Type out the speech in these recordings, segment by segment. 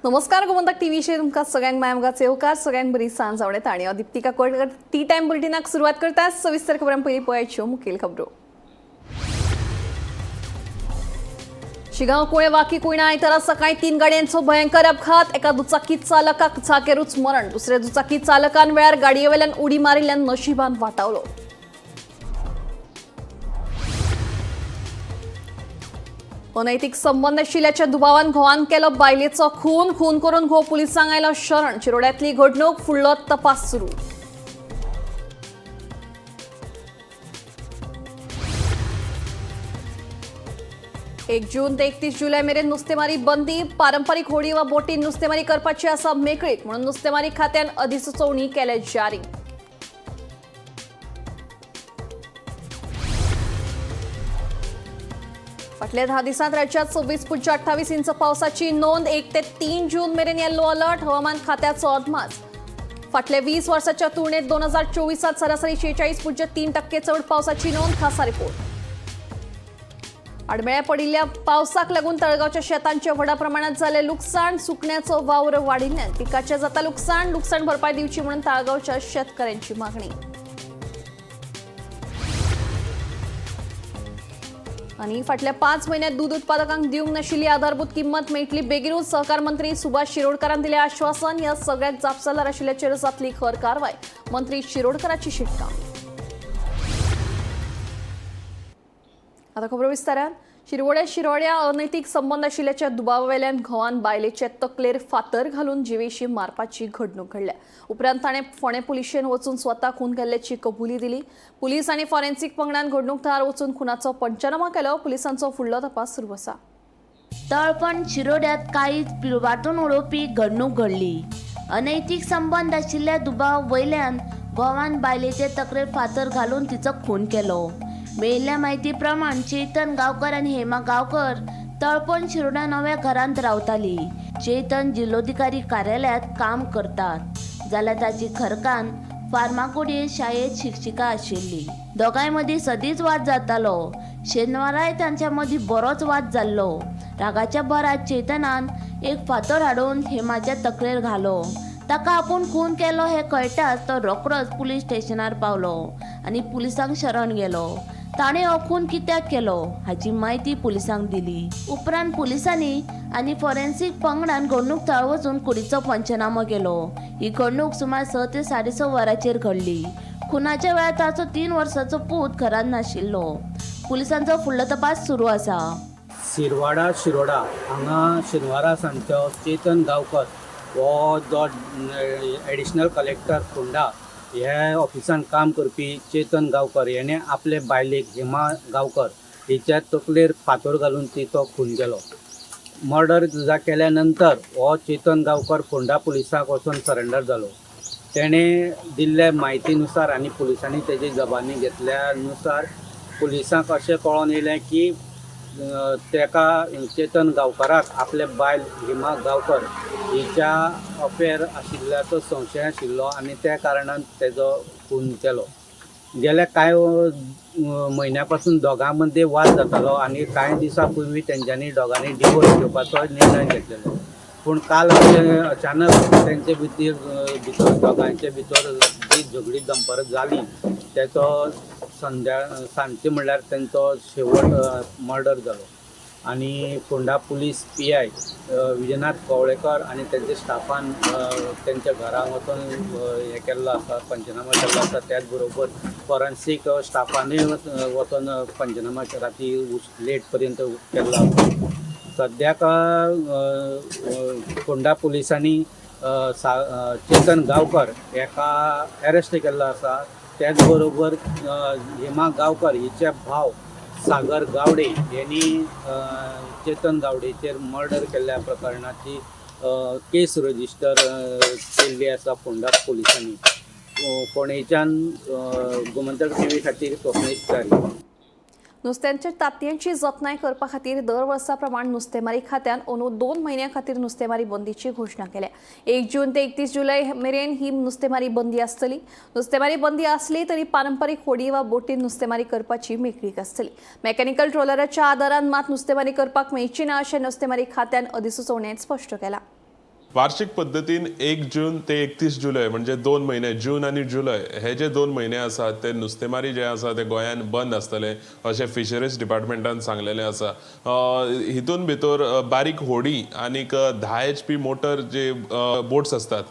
नमस्कार, गोमंतक टीव्हीचेर तुमकां सगळ्यांक माय येवकार. सगळ्यांक बरी सांज आवडटा आनी हांव दीप्तिका कोळकर टी टायम बुलेटिनाक सुरवात करता. सविस्तर खबरां. पयलीं पळयाच्यो मुखेल खबरो. शिगांव कुळे वाकी कुयणा आयतारा सकाळी 3 गाडयांचो भयंकर अपघात. एका दुचाकी चालकाक जाग्यारूच मरण. दुसऱ्या दुचाकी चालकान वेळार गाडयेवेल्यान उडी मारिल्ल्यान नशिबान वाटावलो. अनैतिक संबंद आशिल्ल्याच्या दुबावान घोवान केलो बायलेचो खून. खून करून घोव पुलिसांक आयलो शरण. शिरोड्यांतली घडणूक, फुडलो तपास सुरू. एक जून ते 31 जुलै मेरेन नुस्तेमारी बंदी. पारंपरिक होडी वा बोटीन नुस्तेमारी करपाची आसा मेकळीक, म्हणून नुस्तेमारी खात्यान अधिसुचोवणी केल्या जारी. फाटल्या 10 दिसांत राज्यात 26.28 इंच पावसाची नोंद. 1 ते 3 जून मेरेन येल्लो अलर्ट. हवामान खात्याचो अदमास. फाटल्या 20 वर्साच्या तुलनेत 2024 सरासरी 46.3% चड पावसाची नोंद. खासा रिपोर्ट. आडमेळ्या पडिल्ल्या पावसाक लागून तळगावच्या शेतांचे व्हडा प्रमाणात जाल्लें लुकसाण. सुकण्याचो वावर वाडिल्ल्यान पिकाचें जाता लुकसाण. लुकसाण भरपाय दिवची म्हणून ताळगांवच्या शेतकऱ्यांची मागणी. आनी फाटल्या 5 म्हयन्यांत दूद उत्पादकांक दिवंक नाशिल्ली आधारभूत किंमत मेळटली बेगीनूच. सहकार मंत्री सुभाष शिरोडकारान दिलें आश्वासन. ह्या सगळ्याक जापसालदार आशिल्ल्याचेर जातली खर कारवाय. मंत्री शिरोडकाराची शिटकावणी. आता खबरो विस्तारान. शिरवड्या शिरोड्या अनैतिक संबंद आशिल्ल्याच्या दुबावावेल्यान घोवान बायलेचे तकलेर फातर घालून जिवेशी मारपाची घडणूक घडल्या. उपरांत ताणें फोंडें पुलिशेन वचून स्वता खून केल्ल्याची कबुली दिली. पुलीस आनी फॉरेन्सिक पंगडान घडणूक थळार वचून खुनाचो पंचनामा केलो. पुलिसांचो फुडलो तपास सुरू आसा. तळपण शिरोड्यात काळीज पिळवाटून उडोवपी घडणूक घडली. अनैतिक संबंद आशिल्ल्या दुबाव वयल्यान घोवान बायलेचे तकलेर फातर घालून तिचो खून केलो. मेळिल्ल्या म्हायती प्रमाण चेतन गांवकर आनी हेमा गांवकर तळपण शिरोडा नव्या घरांत रावताली. चेतन जिल्लोधिकारी कार्यालयांत काम करतात, जाल्यार ताची घरकान्न फार्मागुडी शाळेंत शिक्षिका आशिल्ली. दोगांय मदीं सदींच वाद जातालो. शेनवाराय तांच्या मदीं बरोच वाद जाल्लो. रागाच्या भरात चेतनान एक फातर हाडून हेमाच्या तकलेर घालो. ताका आपूण खून केलो हें कळटाच तो रोखडोच पुलीस स्टेशनार पावलो आनी पुलिसांक शरण गेलो. ताणें हो खून कित्याक केलो हाची म्हायती पुलिसांक दिली. उपरांत पुलिसांनी आनी फॉरेन्सिक पंगडान घडणूक थळ वचून कुडीचो पंचनामो केलो. ही घडणूक सुमार 6 ते 6:30 वरांचेर घडली. खुनाच्या वेळार ताचो 3 वर्सांचो पूत घरांत नाशिल्लो. पुलिसांचो फुडलो तपास सुरू आसा. सिरवाडा शिरोडा हांगा शेनवारा सांजचो चेतन गांवकर हो जो एडिशनल कलेक्टर फोंडा ह्या ऑफिसान काम करपी चेतन गांवकर हेणें आपले बायलेक हेमा गांवकर हिच्या तकलेर फातर घालून तिचो खून केलो. मर्डर केल्या नंतर हो चेतन गांवकर फोंडा पुलिसाक वचून सरेंडर जालो. तेणें दिल्ले म्हायतीनुसार आनी पुलिसांनी तेजी जबानी घेतल्या नुसार पुलिसांक अशें कळोन येयलें की तेका चेतन गांवकराक आपले बायल हिमा गांवकर हिच्या अफेर आशिल्ल्याचो संशय आशिल्लो आनी त्या कारणान तेजो खून केलो. गेल्या कांय म्हयन्या पासून दोगां मदीं वाद जातालो आनी कांय दिसां पूर्वी तेंच्यांनी दोगांनी डिवोर्स घेवपाचो निर्णय घेतलेलो. पूण काल अशें अचानक तेंचे भितर दोगांचे भितर जी झगडी दंपर जाली तेचो संध्या सांजचे म्हणल्यार तेंचो शेवट मर्डर जालो. आनी Ponda police PI Vijayanath Kavlekar आनी तेंच्या स्टाफान तेंच्या घरा वचून हें केल्लो आसा, पंचनामा केल्लो आसा. त्याच बरोबर फॉरेन्सीक स्टाफानूय वचून पंचनामा राती लेट पर्यंत केल्लो आसा. सद्याक फोंडा पुलिसांनी चेतन गांवकर हेका एरेस्ट केल्लो आसा. त्याच बरोबर हेमा गांवकर हिचे भाव सागर गावडे यांनी चेतन गावडेचेर मर्डर केल्ल्या प्रकरणाची केस रजिस्टर केल्ली आसा फोंडा पुलिसांनी. फोंडेच्यान गोमंतक टीव्ही खातीर स्वप्नेश च्यारी. नुस्त्यांच्या तातयांची जतनाय करपा खातीर दर वर्सा प्रमाण नुस्तेमारी खात्यान अंदू 2 म्हयन्यां खातीर नुस्तेमारी बंदीची घोशणा केल्या. 1 जून ते 31 जुलय मेरेन ही नुस्तेमारी बंदी आसतली. नुस्तेमारी बंदी आसली तरी पारंपरीक होडी वा बोटीन नुस्तेमारी करपाची मेकळीक आसतली. मेकॅनिकल ट्रॉलराच्या आदारान मात नुस्तेमारी करपाक मेळची ना अशें नुस्तेमारी खात्यान अधिसुचोवणेंत स्पश्ट केलां. वार्षिक पद्दतीन 1 जून ते 31 जुलय, म्हणजे 2 म्हयने, जून आनी जुलय हे जे 2 म्हयने आसात ते नुस्तेमारी जे आसा ते गोंयान बंद आसतले अशें फिशरीज डिपार्टमेंटान सांगलेलें आसा. हितून भितर बारीक होडी आनीक 10 एचपी मोटर जे बोट्स आसतात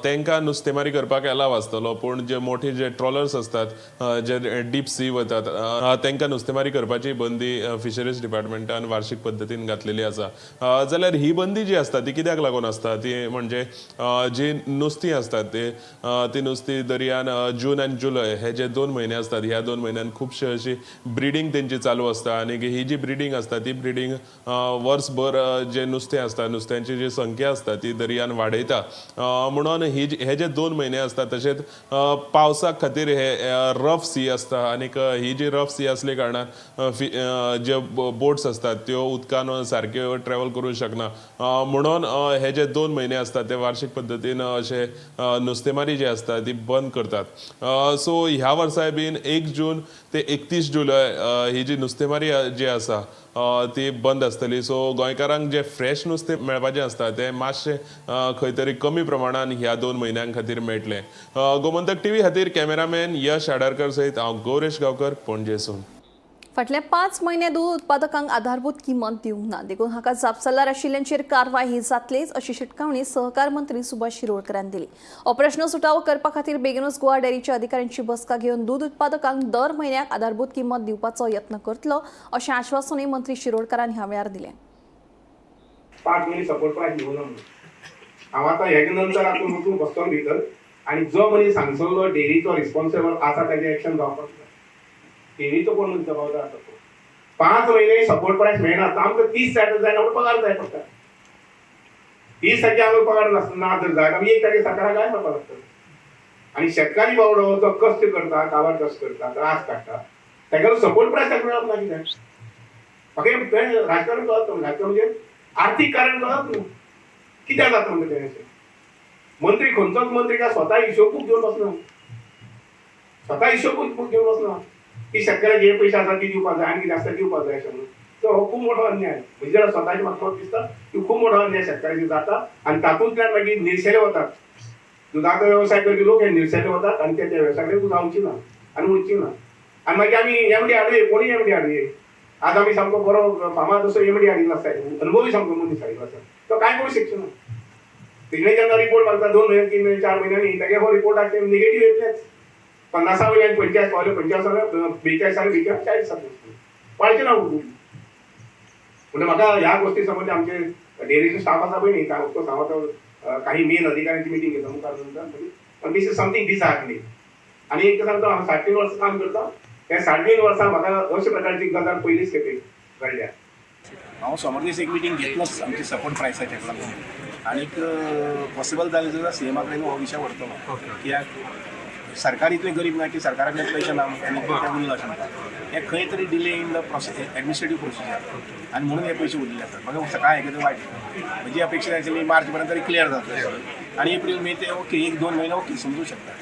तांकां नुस्तेमारी करपाक एलाव आसतलो, पूण जे मोठे जे ट्रॉलर्स आसतात जे डीप सी वतात तांकां नुस्तेमारी करपाची बंदी फिशरीज डिपार्टमेंटान वार्षिक पद्दतीन घातलेली आसा. जाल्यार ही बंदी जी आसता ती कित्याक लागून आसता? ती म्हणजे जी नुस्तीं आसतात ते ती नुस्तीं दर्यान जून आनी जुलय हे जे 2 म्हयने आसतात, ह्या 2 म्हयन्यान खुबशे अशी ब्रिडींग तेंची चालू आसता आनी ही जी ब्रिडींग आसता ती ब्रिडींग वर्सभर जे नुस्तें आसता, नुस्त्यांची जी संख्या आसता ती दर्यान वाडयता. म्हणून हे जे 2 म्हयने आसता, तशेंच पावसा खातीर हे रफ सी आसता आनीक ही जी रफ सी आसल्या कारणान जे बोट्स आसतात त्यो उदकान सारक्यो ट्रॅवल करूंक शकना. म्हणून हे जे 2 म्हयने आसतात ते वार्षिक पद्दतीन अशे नुस्तेमारी जी आसता ती बंद करतात. सो ह्या वर्साय बीन 1 जून ते 31 जुलय ही जी नुस्तेमारी जी आसा ती बंद आसतली. सो गोंयकारांक जे फ्रेश नुस्तें मेळपाचें आसता तें मातशें खंय तरी कमी प्रमाणान ह्या 2 म्हयन्यां खातीर मेळटलें. गोमंतक टीव्ही खातीर कॅमेरामॅन यश आडारकर सयत हांव गौरेश गांवकर, पणजेसून. फाटले 5 म्हयने दूद उत्पादकांक आधारभूत किंमत दिवंक ना, देखून हाका जापसालदार आशिल्ल्यांचेर कारवाय ही जातलीच अशी शिटकावणी सहकार मंत्री सुभाष शिरोडकरान दिली. हो प्रश्न सुटावो करपा खातीर बेगीनूच गोवा डेअरीच्या अधिकाऱ्यांची बसका घेवन दूद उत्पादकांक दर म्हयन्याक आधारभूत किंमत दिवपाचो यत्न करतलो अशें आश्वासनूय मंत्री शिरोडकारान ह्या वेळार दिलें. 5 म्हयने सपोर्ट प्रायस दिवना म्हणून हांव आतां हेजे नंतर आतां वचून बसतलो भितर आनी जो मनीस हांगसरलो डेअरीचो रिस्पॉन्सिबल आसा ताजें एक्शन जावपाक जाय. डेअरीचो कोण मनीस जबाबदार आसा तो 5 म्हयने सपोर्ट प्रायस मेळना. आतां आमकां 30 सेट जायना म्हणून पगार जाय पडटा. 30 टक्के आमकां पगार ना जर जाय, आमी 1 तारखे सरकाराक गाय मारपाक लागतलो. आनी शेतकारी बावडो तो कश्ट करता, काबार कश्ट करता, त्रास काडटा, ताका सपोर्ट प्रायस ताका मेळप ना कित्याक? म्हाका हें तें राजकारण कळत ना. राजकारण म्हणजे आर्थीक कारण कळत न्हू कित्याक जाता म्हणटा तें अशें. मंत्री, खंयचोच मंत्री काय स्वता हिशोबूक घेवन बसना, स्वता हिशोबूक घेवन बसना की शेतकऱ्याक हे पयशे आसा ती दिवपाक जाय आनी कितें आसता दिवपाक जाय अशें म्हणून. तर हो खूब मोठो अन्याय. म्हणजे जेन्ना स्वताचे म्हाका मत दिसता की खूब मोठो अन्याय शेतकऱ्याचेर जाता आनी तातूंतल्यान मागीर निर्शेले वतात. दुदाचो वेवसाय करपी लोक हे निर्शेले वतात आनी ते त्या वेवसाय कडेन जावची ना आनी उरची ना. आनी मागीर आमी एमडी हाडुये, कोणूय एमडी हाडुये. आज आमी सामको बरो फामाद असो एमडी हाडिल्लो आसता, अनुभवी सामको मनीस हाडिल्लो आसा, तो कांय करूंक शकचो ना. तिणे जेन्ना रिपोर्ट मागता 2 म्हयने, 3 म्हयने, 4 म्हयन्यांनी, तागे हो रिपोर्ट निगेटीव येतलेच. 50 वयल्यान 45 पावले, 45 42 आनी 42 40 जातले, वाडचे ना. म्हणजे म्हाका ह्या गोष्टी संबंदी आमचे डेअरीचे स्टाफ आसा पळय न्ही, ऑफकोर्स हांव आतां काही मेन अधिकाऱ्यांची मिटींग घेता मुखार नंतर, पण this is something disheartening. आनी एक सांगता, हांव 3.5 वर्सां काम करता, त्या 3.5 वर्सां म्हाका अशे प्रकारची गजाल पयलीच खेपे घडल्या. हांव सोमार दीस एक मिटींग घेतलोच आमची सपोर्ट प्रायसाच्या लागून आनीक पॉसिबल जालें जाल्यार सीएमा कडेन हो विशय व्हरतलो, कित्याक सरकार इतलें गरीब ना की सरकारा कडेन पयशे ना आनी ते उरला अशें म्हणटा. हें खंय तरी delay in the process, administrative procedure, आनी म्हणून हे पयशे उरलेले आसात. म्हाका सकाळी आयकता वायट. म्हजी अपेक्षा आशिल्ली मार्च पर्यंत तरी क्लियर जातलें आनी एप्रील मे ते ओके, एक दोन म्हयने ओके समजूं शकता.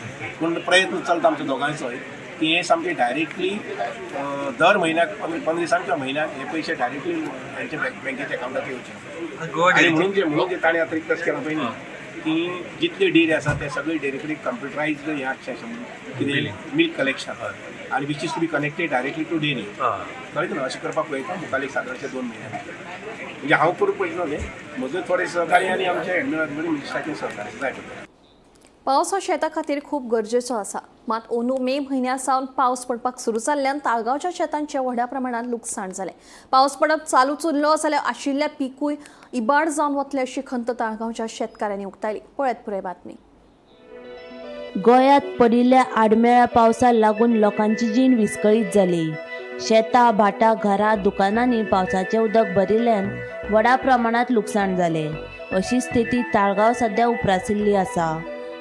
पूण प्रयत्न चलता आमच्या दोगांयचोय की हे सामकें डायरेक्टली दर म्हयन्याक 15 15 दिसांक किंवा म्हयन्याक हे पयशे डायरेक्टली हेंच्या बँकेच्या अकावंटात येवचे. आनी म्हणून जे ताणें आतां रिक्वेस्ट केला पळय न्ही की जितले डेअरी आसा ते सगळे डेअरी कडेन कंप्युटरायज्ड हें आसचें अशें म्हणून कितें मिल्क कलेक्शन आनी which is to be connected directly to dairy, कळ्ळें न्हू? अशें करपाक पळयता मुखार एक सादारणशे 2 म्हयन्या भितर. म्हणजे हांव करूंक पळयतना तें म्हजो थोडे सहकार्य आनी आमचे एडमिन मिनिस्टराचें सहकार्य जाय पडटा. पावस हो शेता खातीर खूब गरजेचो आसा, मात अंदू मे म्हयन्या सावन पावस पडपाक सुरू जाल्ल्यान ताळगांवच्या शेतांचें व्हडा प्रमाणात लुकसाण जालें. पावस पडप चालूच उरलो जाल्यार आशिल्ल्या पिकूय इबाड जावन वतले अशी खंत ताळगांवच्या शेतकारांनी उक्तायली. पळयत पुराय बातमी. गोंयांत पडिल्ल्या आडमेळ्या पावसाक लागून लोकांची जीण विस्कळीत जाली. शेतां, भाटां, घरां, दुकानांनी पावसाचें उदक भरिल्ल्यान व्हडा प्रमाणांत लुकसाण जालें. अशी स्थिती ताळगांव सध्या उप्रासिल्ली आसा.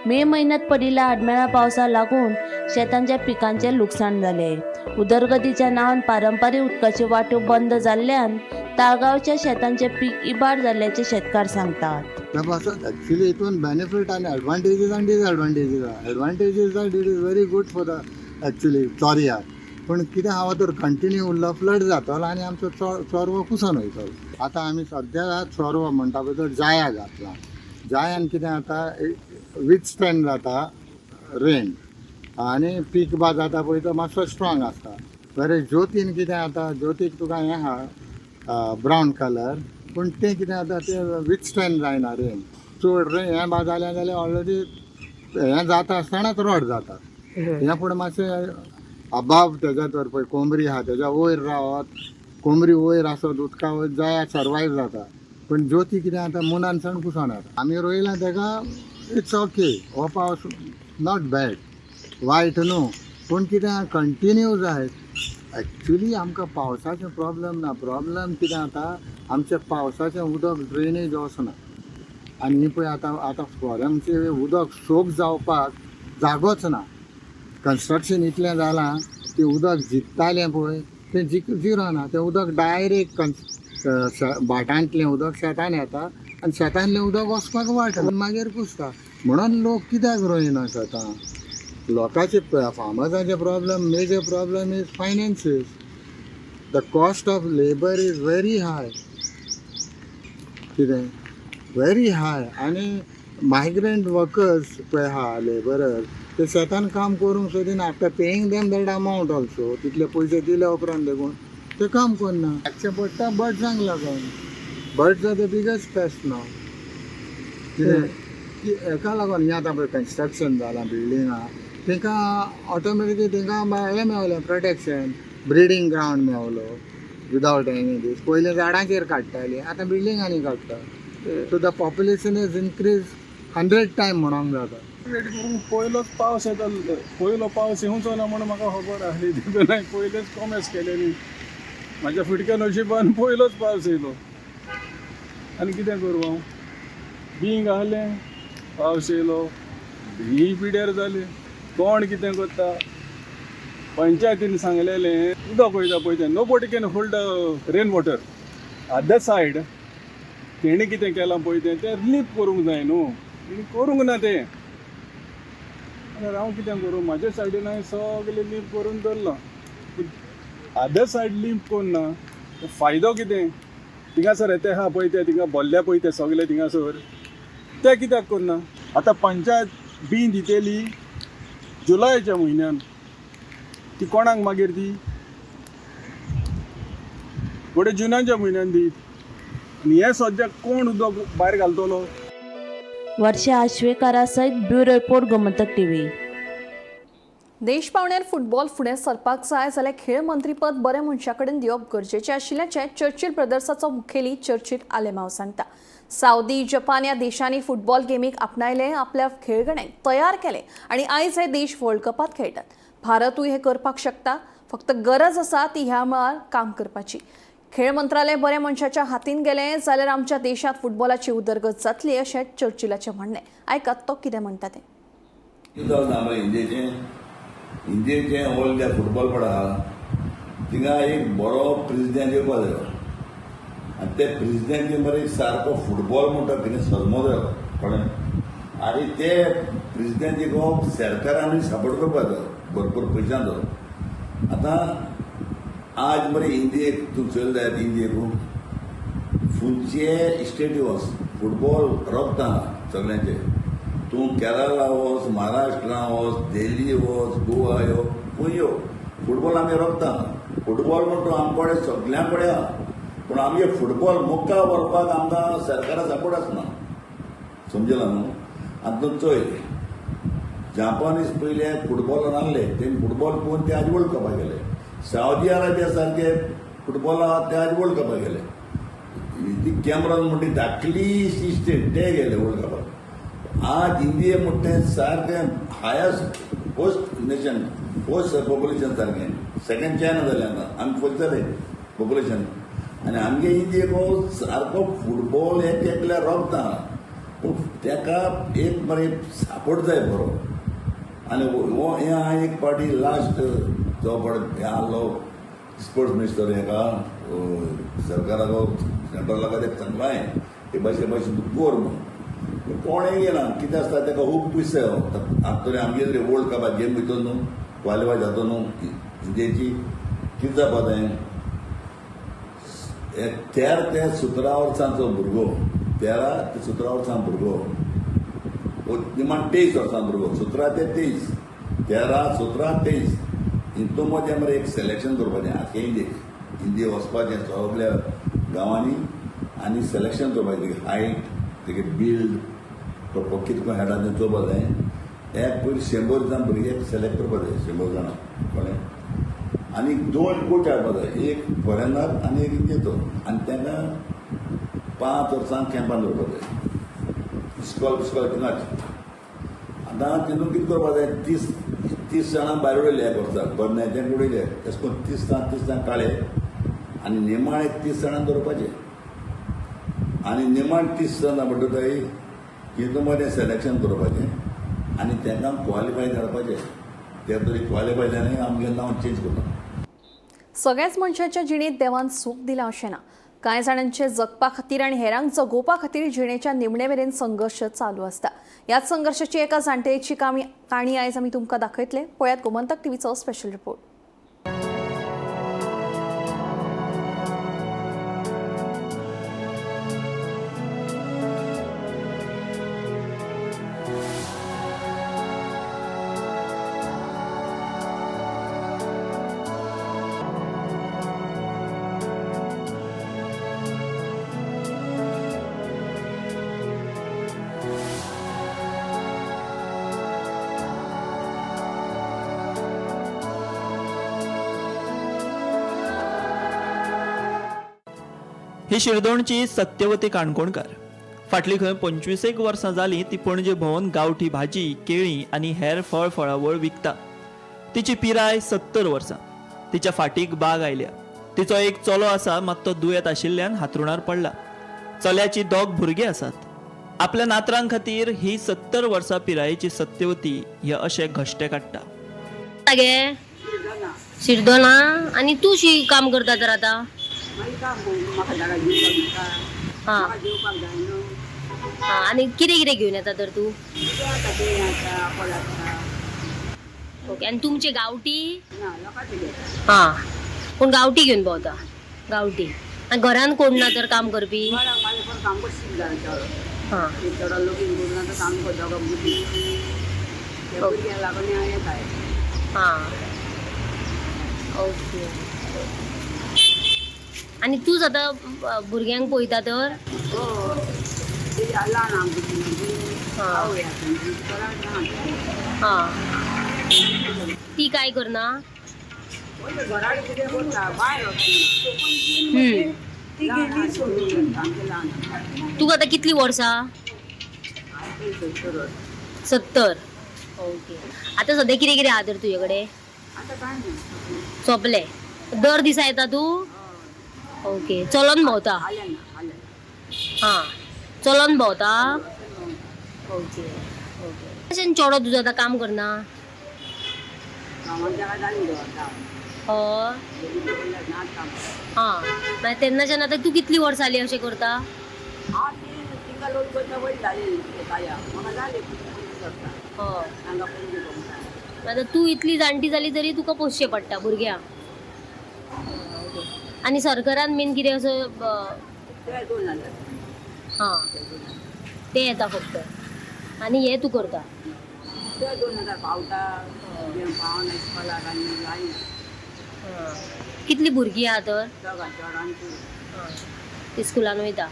मे म्हयन्यांत पडिल्ल्या आडमेळ्या पावसाक लागून शेतांच्या पिकांचें लुकसाण जालें. उदरगतीच्या नांवान पारंपारीक उदकाच्यो वाट्यो बंद जाल्ल्यान ताळगांवच्या शेतांचें पीक इबाड जाल्ल्याचें शेतकार सांगतात. त्या पासत ॲक्च्युली हितून बेनिफीट आनी एडवांटेजीस आनी डिसएडवांटेजीस आहा. Advantages are it is very good for the actually चोरयार, पूण कितें आहा, तर कंटिन्यू उरलो फ्लड जातलो आनी आमचो चोरवो कुसोन वयतलो. आतां आमी सद्या चोरवो म्हणटा पळय तो जाया घातला. जायान कितें जाता, विथस्टँड जाता रेन आनी पीक बा जाता पळय तो मातसो स्ट्रॉंग आसता. बरें, ज्योतीन कितें जाता, ज्योतीक तुका हें आहा ब्रावन कलर, पूण तें कितें जाता तें विथस्टँड जायना रेन. चड रेन हें बा जालें जाल्यार ऑलरेडी हें जाता आसतनाच रोड जाता. हें पूण मातशें अबाव तेज्या तर पळय कोंबरी आहा तेज्या वयर रावत, कोंबरी वयर आसत उदका वयर जाया सर्वायव जाता. पूण ज्योती कितें जाता मुनान सावन कुसोन जाता. आमी रोयलां तेका it's okay, हो पावस not bad, वायट न्हू, पूण कितें कंटिन्यू जायत. एक्चुली आमकां पावसाचें प्रॉब्लम ना, प्रॉब्लम कितें जाता आमचें पावसाचें उदक ड्रेनेज वचना. आनी ही पळय आतां आतां फॉरेनचें उदक सोक जावपाक जागोच ना. कन्स्ट्रक्शन इतलें जालां की उदक जिखतालें पळय तें जिरना, तें उदक डायरेक्ट भाटांतलें उदक शेतान येता आनी शेतांतलें उदक वचपाक वाट मागीर कुसता. म्हणून लोक कित्याक रोयना शेतां? लोकांचे फार्मर्साचे problem, major problem is finances. The cost of labour is very high, कितें व्हेरी हाय. आनी मायग्रंट वर्कर्स पळय आहा लेबरर्स, ते शेतान काम करूंक सोदिना. After paying them that amount also, तितले पयशे दिले उपरांत देखून ते काम करना. लागचें पडटा बर्ड्सांक लागून. Birds are the biggest pest नाव. कितें की हेका लागून हें आतां पळय कन्स्ट्रक्शन जालां बिल्डिंगां, तांकां ऑटोमॅटिकली तांकां हें मेवलें प्रोटेक्शन, ब्रिडींग ग्रावंड मेवलो विदावट एनी दीस. पयलीं झाडांचेर काडटाली, आतां बिल्डिंगांनी काडटा. So the population is increase 100 time म्हणोंक जाता. रेडी करूंक पयलोच पावस येता, पयलो पावस येवचो ना म्हूण म्हाका खबर आहली, देखून हांवें पयलेच कोमेस केलेली. म्हाज्या फुटक्या नशिबान पयलोच पावस येयलो आनी कितें करूं हांव? बींग आहलें, पावस येयलो, बीं पिड्यार जाली. कोण कितें करता? पंचायतीन सांगलेलें उदक वयता पळय तें, nobody can hold rain water. Other side तेणी कितें केलां पळय तें, तें रिलीफ करूंक जाय न्हू, तेणी करूंक ना तें. जाल्यार हांव कितें करूं? म्हाज्या सायडीन हांवें सगळें लीप करून दवरलां, पूण अदर सायड लीप करून ना फायदो कितें? थिंगासर येते आहा पळय ते, थिंगा भरल्या पळय ते सगळे थिंगासर, ते कित्याक करना? आतां पंचायत बी दितली जुलयाच्या म्हयन्यान, ती कोणाक मागीर ती फुडें जुनाच्या म्हयन्यान दीत. आनी हें सद्याक कोण उदक भायर घालतलो? वर्षा आश्वेकारा सयत ब्युरो रिपोर्ट, गोमंतक टीव्ही. देश पावण्यार फुटबॉल फुडें सरपाक जाय जाल्यार खेळ मंत्रीपद बऱ्या मनशा कडेन दिवप गरजेचें आशिल्ल्याचें चर्चिल ब्रदर्साचो मुखेली चर्चिल आलेमाव सांगता. सावदी, जपान ह्या देशांनी फुटबॉल गेमीक आपणायले, आपल्या खेळगड्यांक तयार केले आनी आयज हे देश वर्ल्ड कपात खेळटात. भारतूय हें करपाक शकता, फक्त गरज आसा ती ह्या मळार काम करपाची. खेळ मंत्रालय बऱ्या मनशाच्या हातीन गेलें जाल्यार आमच्या देशांत फुटबॉलाची उदरगत जातली अशें चर्चिलाचें म्हणणें. आयकात तो कितें म्हणटा तें. कितें जालें आमकां इंडियेचें? इंडियेचें ऑल इंडिया फुटबॉल पड आहा, थिंगा एक बरो प्रेजिडेंट येवपा जायो आनी ते प्रेजिडेंट मरे सारको फुटबॉल म्हणटा कितें सजमो जायो, कळ्ळें? आनी ते प्रेजिडेंटीक सरकारानूय सपोर्ट करपा जायो भरपूर पयशांचो. आतां आज मरे इंडियेक तूं चल जायत, इंडियेकू खंयचे स्टेटी वच, फुटबॉल रगता सगळ्यांचे. तूं केरला वच, महाराष्ट्रा वच, दिल्ली वच, गोवा यो, खंय यो, फुटबॉल आमी रगता. फुटबॉल म्हणटा आमचे कडेन सगळ्यां कडेन आहा, पूण आमगे फुटबॉल मुखार व्हरपाक आमकां सरकारा सपोर्ट आसना, समजला न्हू? आतां तूं चोय, जापानीज पयले फुटबॉलान आहले, तेणी फुटबॉल पळोवन ते आज वर्ल्ड कपाक गेले. सावदी अरेबिया सारके फुटबॉल आहा, ते आज वर्ल्ड कपाक गेले. ती कॅमरॉन म्हणटा धाकली स्टेट, ते गेले वर्ल्ड कपाक. आज इंडिया म्हणटा तें सारकें highest first nation, first population, सारकें सेकंड चायना जालें. आतां आमी फर्स्ट जाले पॉप्युलेशन. आनी आमगे इंडियेक सारको फुटबॉल एक एकल्या रोगता, पूण तेका एक मरे सपोर्ट जाय बरो. आनी हो हें हांवें एक पावटी लास्ट जो पळय हें आहलो स्पोर्ट्स मिनिस्टर हेका सरकाराक सेंट्रलाक तेका सांगलां हांवें, हे भाशे भाशेन तूं कर म्हूण. कोणें घेना. कितें आसता तेका खूब पयशे. आतां तरी आमगे तरी वर्ल्ड कपाक गेम भितर न्हू क्वालिफाय जाता न्हू इंडियेची, कितें जावपा जाय? 13 ते 17 वर्सांचो भुरगो तेरा ते 17 वर्सां भुरगो, निमाण 23 वर्सां भुरगो, 17 ते 23, 13 17 23 हितून मदें मरे एक सिलेक्शन करपाचें. आख्खे इंडियेक इंडिये वचपाचें सगल्या गांवांनी आनी सिलेक्शन करपाचें. तेगे हायट, तेगे बिल्ड, तो कितें करून खेळटा तें चोवपा जाय. एक पयलीं 100 जाण भुरगे सिलेक्ट करपा जाय, 100 जाणां कळ्ळें. आनी 2 कोच हाडपा जाय, एक फॉरेनर आनी एक इंडियेचो, आनी तांकां 5 वर्सां कॅम्पान दवरपा जाय. इस्कॉल बिस्कॉल नाच. आतां तितून कितें करपा जाय, 30 जाणां भायर उडयले एक वर्साक, बरें न्हय तेंकां उडयले. तशें करून 30 जाण 30 जाण काडले आनी निमाणे 30 जाणां दवरपाचें. आनी निमाण 30 जाणां म्हणटा तितून मदें सिलेक्शन करपाचें आनी तांकां क्वॉलिफाय धाडपाचें. ते तरी क्वॉलिफाय जालें आमगें नांव चेंज करता. सगळ्याच मनशाच्या जिणेंत देवान सूख दिलां अशें ना. कांय जाणांचे जगपा खातीर आनी हेरांक जगोवपा खातीर जिणेच्या निमणे मेरेन संघर्श चालू आसता. ह्याच संघर्शाची एका जाण्टेची काणी आयज आमी तुमकां दाखयतले. पळयात गोमंतक टीव्हीचो स्पेशल रिपोर्ट. ही शिरदोणची सत्यवती काणकोणकार फाटली खंय 25 वर्सां जालीं ती पणजे भोंवन गांवठी भाजी, केळीं आनी हेर फळ फळावळ विकता. तिची पिराय 70 वर्सां. तिच्या फाटीक बाग आयल्या. तिचो एक चलो आसा, मात तो दुयेंत आशिल्ल्यान हातरुणार पडला. चल्याची 2 भुरगीं आसात. आपल्या नातरां खातीर ही 70 वर्सां पिरायेची सत्यवती हे अशे घश्टे काडटा. गे शिरदोना आनी तूं शी काम करता तर आतां? हां आनी कितें कितें घेवन येता तर तूं? ओके. आनी तुमचे गांवठी? हां, पूण गांवठी घेवन भोंवता? गांवठी. आनी घरान कोण ना तर काम करपी? हां, हां, ओके. आनी तूंच आतां भुरग्यांक पळयता तर? हां, ती काय करना? तुका आतां कितली वर्सां? 70. ओके. आतां सद्या कितें कितें आहा तर तुजे कडेन? सोंपलें? दर दिसा येता तूं? ओके. चलोन भोंवता? हां, चलोन भोंवता. Okay okay. अशें चेडो तुजो आतां काम करना? हय. हां, मागीर तेन्नाच्यान आतां तूं कितलीं वर्सां जालीं अशें करता? हय. आतां तूं इतली जाणटी जाली तरी तुका पोसचें पडटा भुरग्यांक. आनी सरकारान मेन कितें असो? हां, तें येता फक्त. आनी हें तूं करता? कितलीं भुरगीं आहा तर? ती स्कुलान वयता?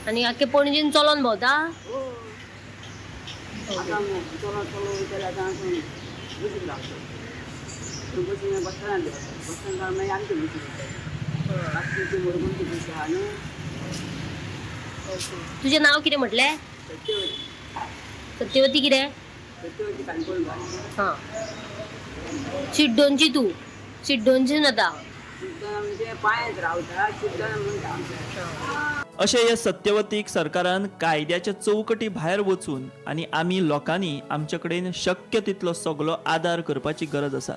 आनी आख्खे पणजेन चलोन भोंवता? तुजें नांव कितें म्हटलें? सत्यवती कितें? हां, शिड्डोनची तूं? शिड्डोनची आतां? अशें हे सत्यवतीक सरकारान कायद्याच्या चौकटी भायर वचून आनी आमी लोकांनी आमचे कडेन शक्य तितलो सगलो आदार करपाची गरज आसा.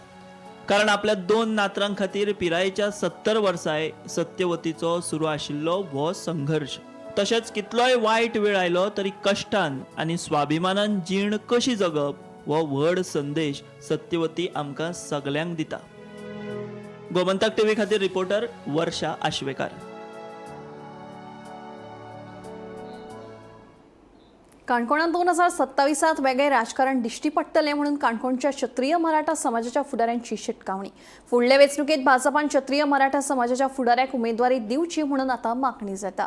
कारण आपल्या 2 नातरां खातीर पिरायेच्या 70 वर्सांय सत्यवतीचो सुरू आशिल्लो हो संघर्श. तशेंच कितलोय वायट वेळ आयलो तरी कश्टान आनी स्वाभिमानान जीण कशी जगप हो व्हड संदेश सत्यवती आमकां सगल्यांक दिता. गोमंतक टीव्ही खातीर रिपोर्टर वर्षा आश्वेकार. काणकोणांत 2027 वेगळें राजकारण दिश्टी पडटलें म्हणून काणकोणच्या क्षत्रिय मराठा समाजाच्या फुडाऱ्यांची शिटकावणी. फुडले वेंचणुकेंत भाजपान क्षत्रिय मराठा समाजाच्या फुडाऱ्याक उमेदवारी दिवची म्हणून आतां मागणी जाता.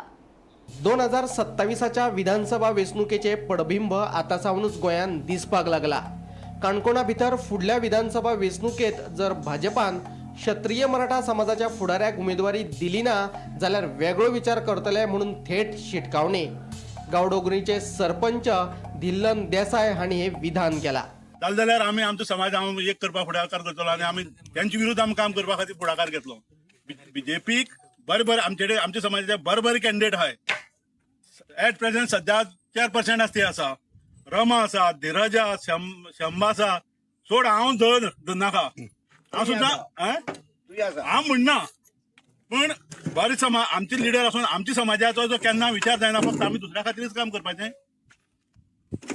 2027च्या विधानसभा वेंचणुकेचे पडबिंब आतां सावनूच गोंयांत दिसपाक लागला. काणकोणा भितर फुडल्या विधानसभा वेंचणुकेंत जर भाजपान क्षत्रिय मराठा समाजाच्या फुडाऱ्याक उमेदवारी दिली ना जाल्यार वेगळो विचार करतले म्हणून थेट शिटकावणी. गांवडोंगरीचे सरपंच धिल्लन देसाय हांणी हे विधान केलां. जालें जाल्यार आमी आमचो समाज हांव एक करपाक फुडाकार करतलो आनी आमी तेंचे विरुद्ध आमी काम करपा खातीर फुडाकार घेतलो. बीजेपीक बरे बरे आमचे कडेन आमच्या समाजाचे बरे बरे कॅन्डिडेट आहाय. एट प्रेझेंट सद्या 4% आसा ते आसा, रमा आसा, धीरज आसा, शंबा आसा. सोड हांव धर नाका, हांव सुद्दां हांव म्हणना, पूण बरे समाज आमचे लिडर आसून आमच्या समाजाचो जो केन्ना विचार जायना, फक्त आमी दुसऱ्या खातीरच काम करपाचें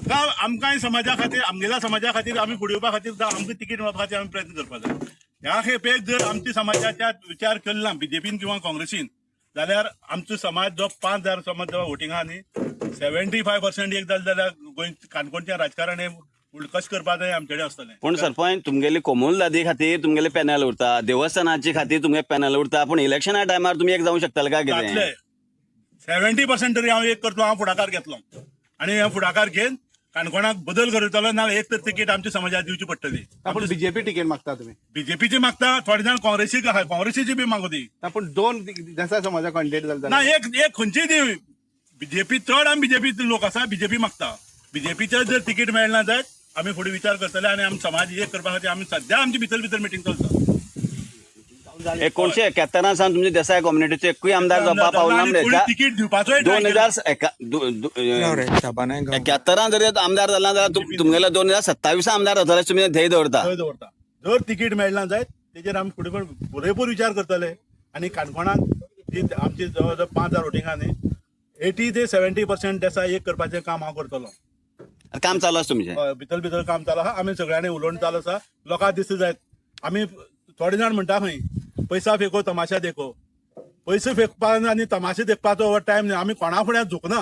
का आमकांय समाजा खातीर, आमगेल्या समाजा खातीर आमी फुडें येवपा खातीर आमकां तिकीट मेळपा खातीर आमी प्रयत्न करपाक जाय. ह्या खेपेक जर आमच्या समाजाच्या विचार केलो ना बीजेपीन किंवा काँग्रेसीन जाल्यार आमचो समाज जो 5,000 समाज जो वोटिंगा न्ही 75% एक जालें जाल्यार गोंय काणकोणचें राजकारण हें कशें करपा जाय आमचे कडेन आसतलें. पूण सरपंच, तुमगेली कोमुलदादी खातीर तुमगेले पॅनल उरता, देवस्थानाचे खातीर तुमगे पॅनल उरता, पूण इलेक्शना टायमार तुमी एक जावंक शकतले काय कितें? 70% तरी हांव एक करतलो, हांव फुडाकार घेतलो आनी हे फुडाकार घेवन काणकोणाक बदल करतलो ना एक तर तिकीट आमच्या समाजाक दिवची पडटली. पूण बीजेपी तिकीट मागता तुमी? बीजेपीची मागता, थोडे जाण काँग्रेसीक आहाय, काँग्रेसीची बी मागू ती. पूण दोन देसाय समाजा कॉन्टेक्ट जाले ना, एक एक खंयची दी बीजेपी चड आमी बीजेपी लोक आसा, बीजेपी मागता. बीजेपीचे जर तिकीट मेळना जायत आमी फुडें विचार करतले आनी आमी समाज एक करपा खातीर आमी सद्या आमची भितर भितर मिटींग चलता. 1971 सावन तुमचे देसाय कम्युनिटीचे एकूय आमदार जावपाक पावना. तिकीट दिवपाचोय 2071 जर आमदार जाला जाल्यार तुमगेले 2027 आमदार जातले, तुमी ध्येय दवरता. दवरता जर तिकीट मेळना जायत तेजेर आमी फुडें पुरेपूर विचार करतले आनी काणकोणांत जी आमची जवळ जवळ 5,000 वोटिंगां न्ही 80 ते 70% देसाय एक करपाचें काम हांव करतलो. काम चालू आसा तुमचें? भितर भितर काम चालू आसा, आमी सगळ्यांनी उलोवन चालू आसा. लोकांक दिसता जायत आमी थोडे जाण म्हणटा खंय पैसा फेको तमाशा देखो, पयशे फेकपाक आनी तमाशे देखपाचो हो टायम न्ही. आमी कोणा फुड्यान झुकना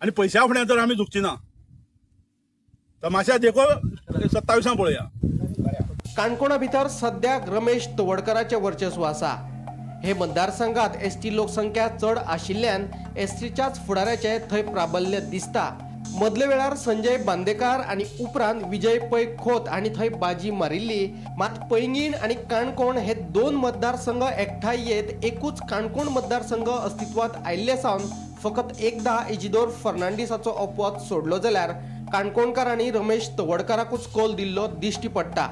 आनी पयशा फुड्यान तर आमी झुकची ना. तमाशा देखो 27 पळोवया. काणकोणा भितर सद्याक रमेश तवडकराचें वर्चस्व आसा. हे मतदारसंघात एसटी लोकसंख्या चड आशिल्ल्यान एसटीच्याच फुडाऱ्याचें थंय प्राबल्य दिसता. मदल्या वेळार संजय बांदेकार आनी उपरांत विजय पै खोत हांणी थंय बाजी मारिल्ली. मात पैंगीण आनी काणकोण हे दोन मतदारसंघ एकठांय येत एकूच काणकोण मतदारसंघ अस्तित्वांत आयिल्ले सावन फकत एकदां इजिदोर फर्नांडीसाचो अपवाद सोडलो जाल्यार काणकोणकारांनी रमेश तवडकाराकूच कौल दिल्लो दिश्टी पडटा.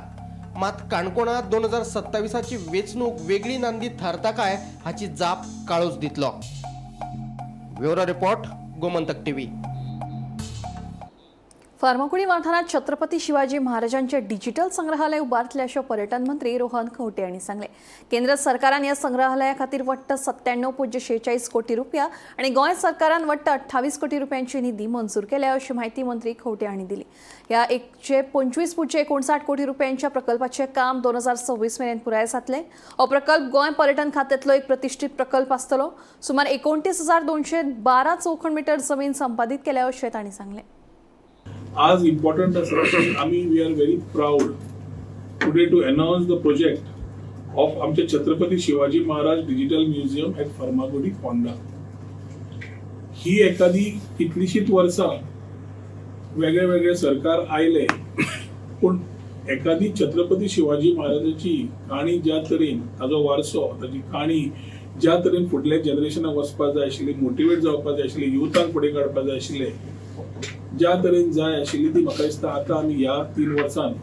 मात काणकोणांत 2027ची वेंचणूक वेगळी नांदी थारता काय हाची जाप काळूच दितलो. Bureau report, Gomantak TV. Farmagudi वाठारांत छत्रपती शिवाजी महाराजांचे डिजिटल संग्रहालय उबारतले अशें पर्यटन मंत्री रोहन खंवटे हांणी सांगलें. केंद्र सरकारान ह्या संग्रहालया खातीर वट्ट 97.46 कोटी रुपया आनी गोंय सरकारान वट्ट 28 कोटी रुपयांची निधी मंजूर केल्या अशी म्हायती मंत्री खंवटे हांणी दिली. ह्या 125.59 कोटी रुपयांच्या प्रकल्पाचें काम 2026 मेरेन पुराय जातलें. हो प्रकल्प गोंय पर्यटन खात्यांतलो एक प्रतिश्ठीत प्रकल्प आसतलो. सुमार 29,212 चौखण मिटर जमीन संपादीत केल्या अशें तांणी सांगलें. आज इम्पॉर्टंट आसा की आमी we are very proud today to announce the project of आमचे Chhatrapati Shivaji Maharaj digital museum at Farmagudi Ponda. ही एखादी कितलीशींच वर्सां वेगळे वेगळे सरकार आयले, पूण एखादी छत्रपती शिवाजी महाराजाची काणी ज्या तरेन ताजो वारसो, ताजी काणी ज्या तरेन फुडल्या जनरेशनाक वचपाक जाय आशिल्ली, मोटिवेट जावपाक जाय आशिल्ली, युथाक फुडें काडपाक जाय आशिल्लें, ज्या तरेन जाय आशिल्ली ती म्हाका दिसता आतां आमी ह्या 3 वर्सान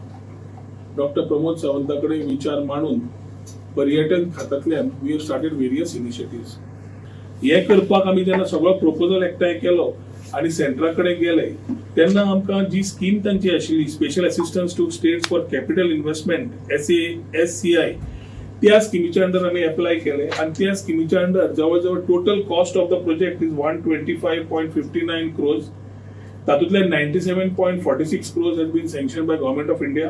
डॉक्टर प्रमोद सावंता कडेन विचार मांडून पर्यटन खात्यांतल्यान we have started various initiatives. हे करपाक आमी जेन्ना सगळो प्रपोजल एकठांय केलो आनी सेंट्रा कडेन गेले तेन्ना आमकां जी स्कीम तांची आशिल्ली special assistance to states for capital investment SASCI, त्या स्किमीच्या अंडर आमी एप्लाय केले आनी त्या स्किमीच्या अंडर जवळ जवळ total cost of the project is 125.59 crores. तातूंतले 97.46 crores has been sanction by government of India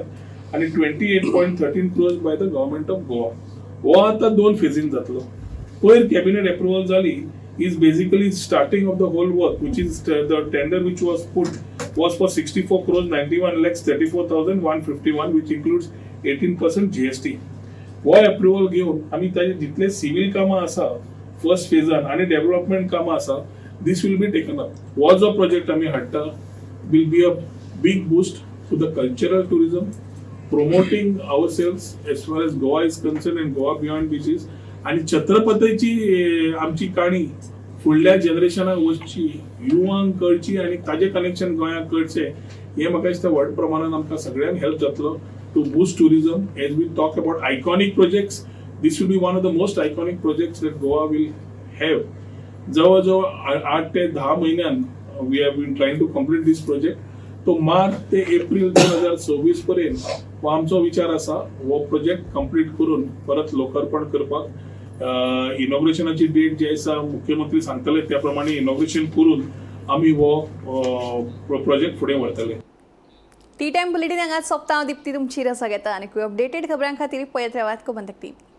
आनी 28.13 crores by the government of Goa. हो आतां दोन फेजीन जातलो. पयर कॅबिनेट एप्रुवल जाली is basically starting of the whole work, which is the tender which was put was for 64 crores 91 lakhs 34,151, which includes 18% GST. हो approval घेवन आमी ताजे जितले सिवील कामां आसा फर्स्ट फेजान आनी डेव्हलपमेंट कामां आसा, this will be taken up. हो जो प्रोजेक्ट आमी हाडटा will be a big boost to the cultural tourism, promoting ourselves as far as Goa is concerned and Goa beyond beaches. आनी छत्रपतीची आमची काणी फुडल्या जनरेशनाक वचची, युवांक कळची आनी ताजें कनेक्शन गोंयाक कळचें, हें म्हाका दिसता व्हड प्रमाणान आमकां सगळ्यांक हेल्प जातलो to boost tourism. As we talk about iconic projects, this will be one of the most iconic projects that Goa will have. जवळ जवळ 8 ते 10 म्हयन्यान we have been trying to complete this project. तो मार्च ते एप्रील 2026 पर्यंत हो आमचो विचार आसा, हो प्रोजेक्ट कंप्लीट करून परत लोकार्पण करपाक. इनॉग्रेशनाची डेट जी आसा, मुख्यमंत्री सांगतले त्या प्रमाणे इनॉग्रेशन करून आमी हो प्रोजेक्ट फुडें व्हरतले. टी टायम बुलेटीन हांगाच सोंपता. हांव दिप्ती तुमची रजा घेता आनी अपडेटेड खबरां खातीर पळयत रावात गोमंतक टीव्ही.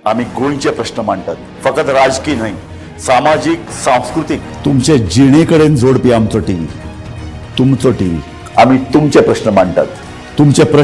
आमी गोंयचे प्रश्न मांडटात, फकत राजकीय न्हय, सामाजीक, सांस्कृतीक, तुमचे जिणे कडेन जोडपी आमचो टीव्ही, तुमचो टीव्ही. आमी तुमचे प्रश्न मांडटात, तुमचे प्रश्न.